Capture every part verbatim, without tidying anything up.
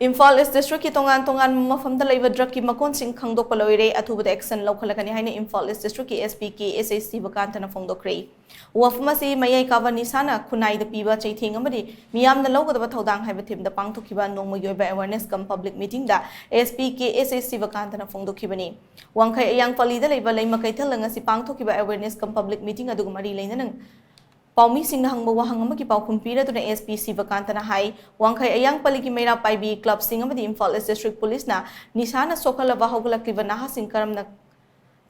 ꯏꯝꯐꯥꯜ ꯏꯁ ꯗꯤꯁꯇ꯭ꯔꯤꯛꯀꯤ ꯇꯣꯉꯥꯟ ꯇꯣꯉꯥꯟꯕ ꯃꯐꯝꯗ ꯂꯩꯕ ꯗ꯭ꯔꯒꯀꯤ ꯃꯀꯣꯟꯁꯤꯡ ꯈꯪꯗꯣꯛꯄ ꯂꯣꯏꯔꯦ, ꯑꯊꯨꯕꯗ ꯑꯦꯛꯁꯟ ꯂꯧꯈꯠꯂꯒꯅꯤ ꯍꯥꯏꯅ ꯏꯝꯐꯥꯜ ꯏꯁ ꯗꯤꯁꯇ꯭ꯔꯤꯛꯀꯤ ꯑꯦꯁ ꯄꯤ ꯀꯦ ꯑꯦꯁ ꯑꯩꯆ ꯁꯤꯕꯀꯥꯟꯇꯅ ꯐꯣꯡꯗꯣꯛꯈ꯭ꯔꯦ꯫ ꯋꯥꯐꯝ ꯑꯁꯤ ꯃꯌꯥꯏ ꯀꯥꯕ ꯅꯤꯁꯥꯅ ꯈꯨꯟꯅꯥꯏꯗ ꯄꯤꯕ ꯆꯩꯊꯦꯡ ꯑꯃꯗꯤ ꯃꯤꯌꯥꯝꯅ ꯂꯧꯒꯗꯕ ꯊꯧꯗꯥꯡ ꯍꯥꯏꯕ ꯊꯤꯝꯗ ꯄꯥꯡꯊꯣꯛꯈꯤꯕ ꯅꯣꯡꯃꯒꯤ ꯑꯣꯏꯕ ꯑꯦꯋꯦꯔꯅꯦꯁ ꯀꯝ ꯄꯕ꯭ꯂꯤꯛ ꯃꯤꯇꯤꯡꯗ ꯑꯦꯁ ꯄꯤ ꯀꯦ ꯑꯦꯁ ꯑꯩꯆ ꯁꯤꯕꯀꯥꯟꯇꯅ ꯐꯣꯡꯗꯣꯛꯈꯤꯕꯅꯤ꯫ ꯋꯥꯡꯈꯩ ꯑꯌꯥꯡ ꯄꯜꯂꯤꯗ ꯂꯩꯕ ꯂꯩꯃ ꯀꯩꯊꯦꯜꯗ ꯉꯁꯤ ꯄꯥꯡꯊꯣꯛꯈꯤꯕ ꯑꯦꯋꯦꯔꯅꯦꯁ ꯀꯝ ꯄꯕ꯭ꯂꯤꯛ ꯃꯤꯇꯤꯡ ꯑꯗꯨꯒ ꯃꯔꯤ ꯂꯩꯅꯅ ꯄꯥꯎꯃꯤꯁꯤꯡꯅ ꯍꯪꯕ ꯋꯥꯍꯪ ꯑꯃꯒꯤ ꯄꯥꯎꯈꯨꯝ ꯄꯤꯔꯗꯨꯅ ꯑꯦꯁ ꯄꯤ ꯁꯤꯕꯀꯥꯟꯇꯅ ꯍꯥꯏ, ꯋꯥꯡꯈꯩ ꯑꯌꯥꯡ ꯄꯜꯂꯤꯒꯤ ꯃꯩꯔꯥ ꯄꯥꯏꯕꯤ ꯀ꯭ꯂꯕꯁꯤꯡ ꯑꯃꯗꯤ ꯏꯝꯐꯥꯜ ꯏꯁ ꯗꯤꯁꯇ꯭ꯔꯤꯛ ꯄꯨꯂꯤꯁꯅ ꯅꯤꯁꯥꯅ ꯁꯣꯛꯍꯜꯂꯕ ꯍꯧꯒꯠꯂꯛꯂꯤꯕ ꯅꯍꯥꯁꯤꯡ ꯀꯔꯝꯅ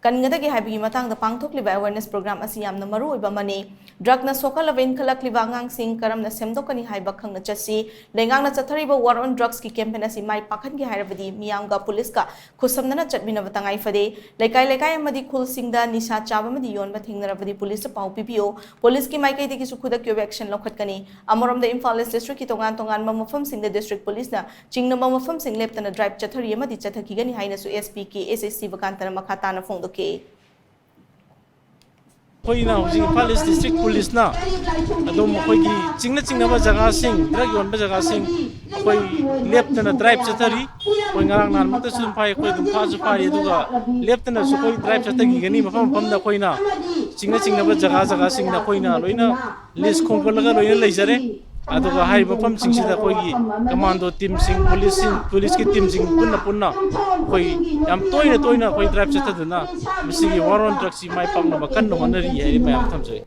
ꯀꯟꯒꯗꯒꯦ ꯍꯥꯏꯕꯒꯤ ꯃꯇꯥꯡꯗ ꯄꯥꯡꯊꯣꯛꯂꯤꯕ ꯑꯦꯋꯦꯔꯅꯦꯁ ꯄ꯭ꯔꯣꯒ꯭ꯔꯥꯝ ꯑꯁꯤ ꯌꯥꯝꯅ ꯃꯔꯨ ꯑꯣꯏꯕ ꯑꯃꯅꯤ꯫ ꯗ꯭ꯔꯒꯅ ꯁꯣꯛꯍꯜꯂꯕ ꯏꯟꯈꯠꯂꯛꯂꯤꯕ ꯑꯉꯥꯡꯁꯤꯡ ꯀꯔꯝꯅ ꯁꯦꯝꯗꯣꯛꯀꯅꯤ ꯍꯥꯏꯕ ꯈꯪꯅ ꯆꯠꯁꯤ꯫ ꯂꯩꯉꯥꯛꯅ ꯆꯠꯊꯔꯤꯕ ꯋꯥꯔ ꯑꯣꯟ ꯗ꯭ꯔꯒꯁꯀꯤ ꯀꯦꯝꯄꯦꯟ ꯑꯁꯤ ꯃꯥꯏ ꯄꯥꯛꯍꯟꯒꯦ ꯍꯥꯏꯔꯕꯗꯤ ꯃꯤꯌꯥꯝꯒ ꯄꯨꯂꯤꯁꯀ ꯈꯨꯠꯁꯝꯅꯅ ꯆꯠꯃꯤꯟꯅꯕ ꯇꯉꯥꯏ ꯐꯗꯦ꯫ ꯂꯩꯀꯥꯏ ꯂꯩꯀꯥꯏ ꯑꯃꯗꯤ ꯈꯨꯜꯁꯤꯡꯗ ꯅꯤꯁꯥ ꯆꯥꯕ ꯑꯃꯗꯤ ꯌꯣꯟꯕ ꯊꯦꯡꯅꯔꯕꯗꯤ ꯄꯨꯂꯤꯁꯇ ꯄꯥꯎ ꯄꯤꯕꯤꯌꯨ꯫ ꯄꯨꯂꯤꯁꯀꯤ ꯃꯥꯏꯀꯩꯗꯒꯤꯁꯨ ꯈꯨꯗꯛꯀꯤ ꯑꯣꯏꯕ ꯑꯦꯛꯁꯟ ꯂꯧꯈꯠꯀꯅꯤ꯫ ꯑꯃꯔꯣꯝꯗ ꯏꯝꯐꯥꯜ ꯏꯁ ꯗꯤꯁꯇ꯭ꯔꯤꯛꯀꯤ ꯇꯣꯉꯥꯟ ꯇꯣꯉꯥꯟꯕ ꯃꯐꯝꯁꯤꯡꯗ ꯗꯤꯁꯇ꯭ꯔꯤꯛ ꯄꯨꯂꯤꯁꯅ ꯆꯤꯡꯅꯕ ꯃꯐꯝꯁꯤꯡ ꯂꯦꯞꯇꯅ ꯗ꯭ꯔꯥꯏꯚ ꯆꯠꯊꯔꯤ ꯑꯃꯗꯤ ꯆꯠꯊꯈꯤꯒꯅꯤ ꯍꯥꯏꯅꯁꯨ ꯑꯦꯁ ꯄꯤ ꯀꯦ ꯑꯦꯁ ꯑꯩꯆ ꯁꯤꯕꯀꯥꯟꯇꯅ ꯃꯈꯥ ꯇꯥꯅ ꯐꯣꯡꯗꯣꯛꯈꯤ꯫ ꯑꯩꯈꯣꯏꯅ ꯍꯧꯖꯤꯛ ꯏꯝꯐꯥꯜ ꯏꯁ ꯗꯤꯁꯇ꯭ꯔꯤꯛ ꯄꯨꯂꯤꯁꯅ ꯑꯗꯨꯝ ꯑꯩꯈꯣꯏꯒꯤ ꯆꯤꯡꯅ ꯆꯤꯡꯅꯕ ꯖꯒꯥꯁꯤꯡ, ꯗ꯭ꯔꯒ ꯌꯣꯟꯕ ꯖꯒꯥꯁꯤꯡ ꯑꯩꯈꯣꯏ ꯂꯦꯞꯇꯅ ꯗ꯭ꯔꯥꯏꯚ ꯆꯠꯊꯔꯤ꯫ ꯑꯩꯈꯣꯏ ꯉꯔꯥꯡ ꯅꯍꯥꯟꯃꯛꯇꯁꯨ ꯑꯗꯨꯝ ꯐꯥꯏ, ꯑꯩꯈꯣꯏ ꯑꯗꯨꯝ ꯐꯥꯁꯨ ꯐꯥꯔꯤ, ꯑꯗꯨꯒ ꯂꯦꯞꯇꯅꯁꯨ ꯑꯩꯈꯣꯏ ꯗ꯭ꯔꯥꯏꯚ ꯆꯠꯊꯈꯤꯒꯅꯤ꯫ ꯃꯐꯝ ꯃꯐꯝꯗ ꯑꯩꯈꯣꯏꯅ ꯆꯤꯡꯅ ꯆꯤꯡꯅꯕ ꯖꯒꯥ ꯖꯒꯥꯁꯤꯡꯗ ꯑꯩꯈꯣꯏꯅ ꯂꯣꯏꯅ ꯂꯤꯁ ꯈꯣꯝꯒꯠꯂꯒ ꯂꯣꯏꯅ ꯂꯩꯖꯔꯦ꯫ ꯑꯗꯨꯒ ꯍꯥꯏꯔꯤꯕ ꯃꯐꯝꯁꯤꯡꯁꯤꯗ ꯑꯩꯈꯣꯏꯒꯤ ꯀꯃꯥꯟꯗꯣ ꯇꯤꯝꯁꯤꯡ, ꯄꯨꯂꯤꯁꯁꯤꯡ, ꯄꯨꯂꯤꯁꯀꯤ ꯇꯤꯝꯁꯤꯡ ꯄꯨꯟꯅ ꯄꯨꯟꯅ ꯑꯩꯈꯣꯏ ꯌꯥꯝ ꯇꯣꯏꯅ ꯇꯣꯏꯅ ꯑꯩꯈꯣꯏ ꯗ꯭ꯔꯥꯏꯚ ꯆꯠꯊꯗꯨꯅ ꯃꯁꯤꯒꯤ ꯋꯥꯔ ꯑꯣꯟ ꯗ꯭ꯔꯒꯁꯤ ꯃꯥꯏ ꯄꯥꯛꯅꯕ ꯀꯟꯅ ꯍꯣꯠꯅꯔꯤ ꯍꯥꯏꯅ ꯃꯌꯥꯝ ꯊꯝꯖꯒꯦ꯫